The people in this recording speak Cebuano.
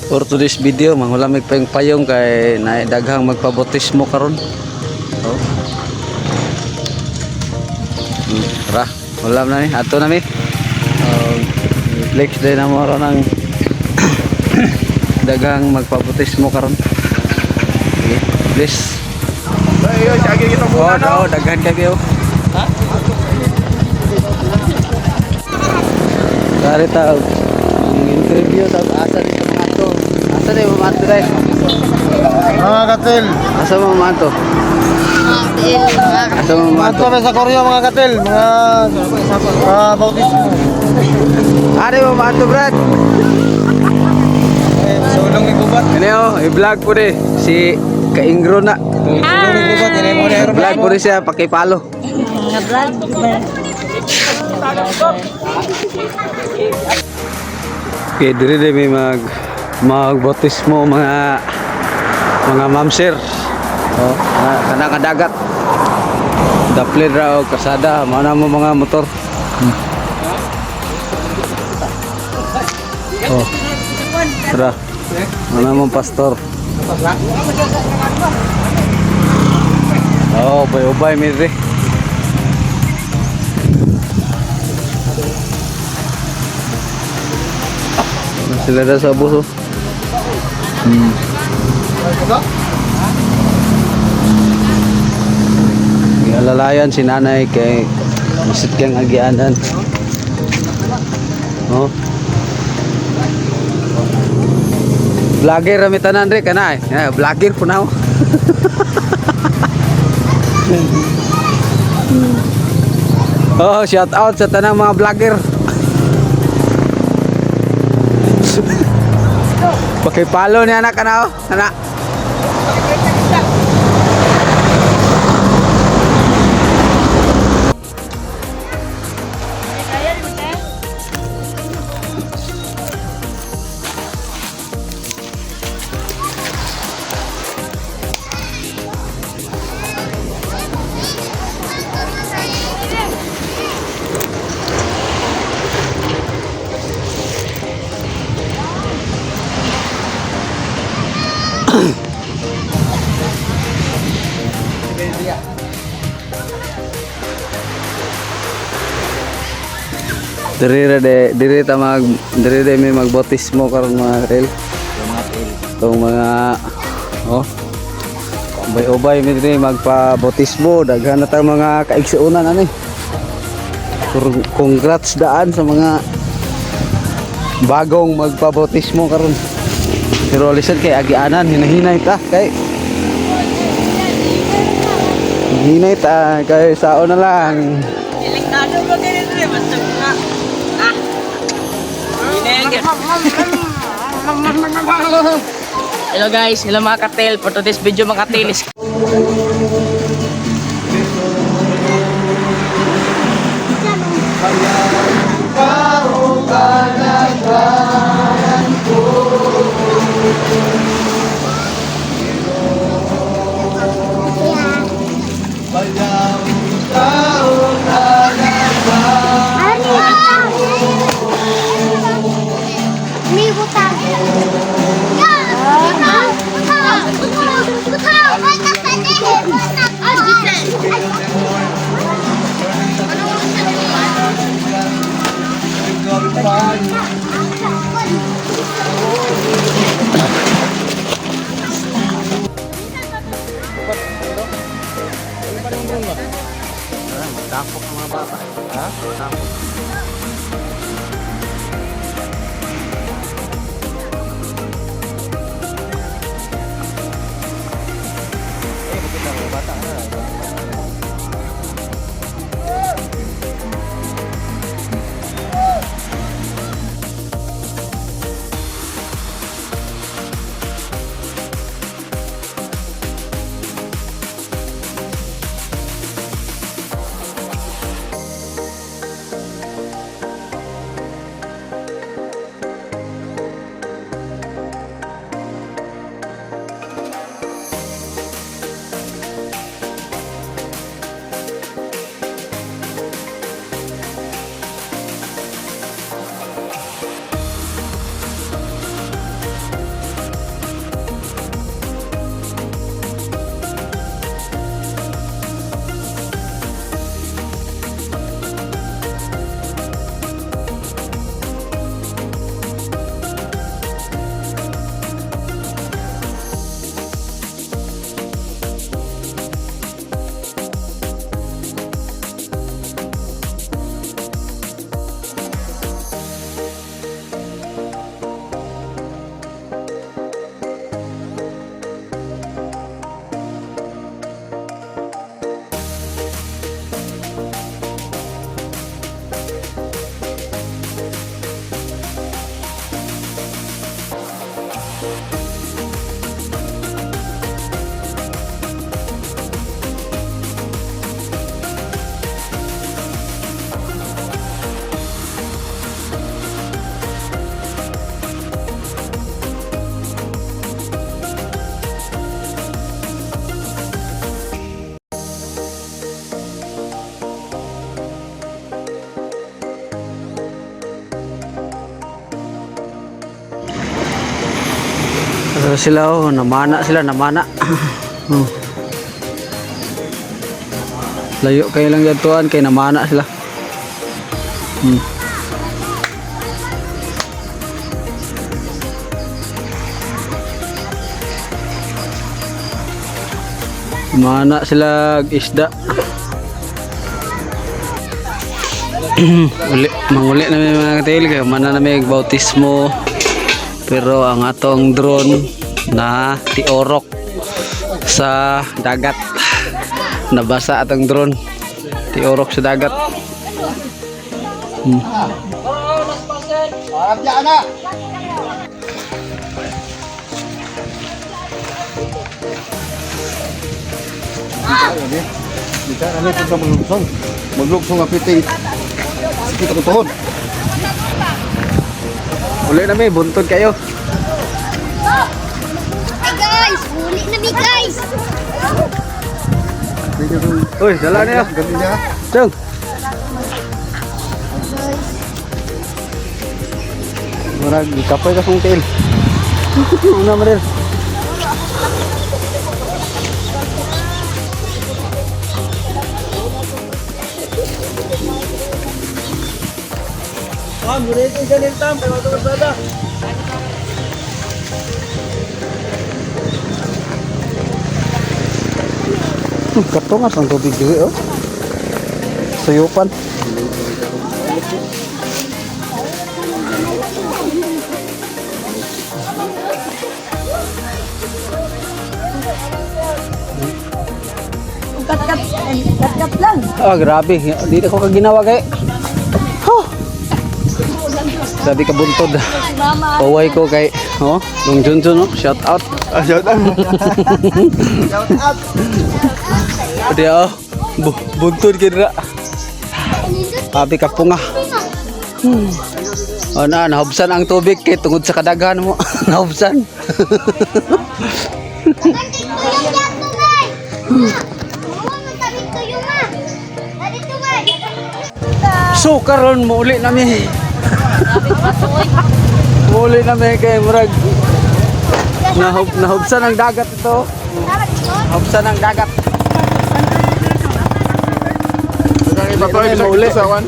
For today's video, manghulam mig payong kay na daghang magpabautismo karon. Oh. Tara, hulam na ni. Ato na mi. Flex din na mo ron ang daghang magpabautismo karon. Sige, please. Ayo, sige kita Oh, muna, no. oh, daghan kayo. Ha? Dari ta ang interview ta, asa dito mga to? Asa di mga to, dai? Mga katil. Asa mo mga to? Asa mo mga to? Kami sa Korea, mga katil, mga mga bautismo. Ari mo mga to, Brad. Eh, sulong igubat. Kani oh, i-vlog po di si Kaingro na. Sulong igubat, ini mo na. Vlog po di siya, pakipalo. Okay, diri di may magbautismo mga mamsir. Oh, kana ka dagat. Daplin ra og kasada, mao na mo mga motor. Oh. Tara. Mao na mo pastor. Oh, ubay-ubay mi diri. Sila na sa bus, oh. Gialalayan si nanay kay isit kang agianan. Oh. Vlogger rami tanan re kana eh. Yeah, vlogger po na ako. Oh, shout out sa tanang mga vlogger. Pakipalo niya anak kana oh. Anak. Diri ra de, diri ta mag diri de may magbautismo karon, mga katil. Itong mga, oh. Ubay-ubay mi diri magpa-bautismo, daghan na ta mga kaigsuonan ani. Congrats daan sa mga bagong magpabautismo karon. Pero lisod kay agianan, hinahinay ta kay hinay ta kay sao na lang. Ilang ba ganito rin? Basta nga. Ah. Hello guys, hello mga katel. For today's video, mga katel is Mi butang. Ya, butang, butang, butang, butang, butang. Tapok ang mga bata. Ha? Tapok. Eh, makita mga bata na. Pero sila oh, namana sila, namana. Oh. Layo kayo lang gatuan kay namana sila. Namana sila og isda. Uli, manguli na may mga katil kay mana na may bautismo. Pero ang atong drone na tiorok sa dagat. Nabasa atong drone. Tiorok sa dagat. Dito kami punta maglugsong. Maglugsong ang piting. Sakit ako tuhod. Uli na may buntod kayo. Hey guys, huli na mi guys. Uy, dala niya. Ganun niya. Chong. Murag kapoy ka kong tail. Una mo rin. Katungas ang tubig diri oh. Suyupan. Kat-kat, kat-kat lang. Ah, grabe. Di ako kaginawa kay. Huh. Sabi ka buntod. Paway ko kay, oh, Dong Junjun, oh, shout out. Ah, shout out. Shout out. Di oh, buntod kira. Sabi ka punga. Oh na, nahubsan ang tubig kay tungod sa kadaghan mo. Nahubsan. Kanting tuyong yan to guys. Oo, magtabing tuyo ma. Dali to guys. So karon muuli nami. Muuli nami kay murag nahubsan ang dagat ito. Nahubsan ang dagat. Ipatuloy sa Mauli. sawan.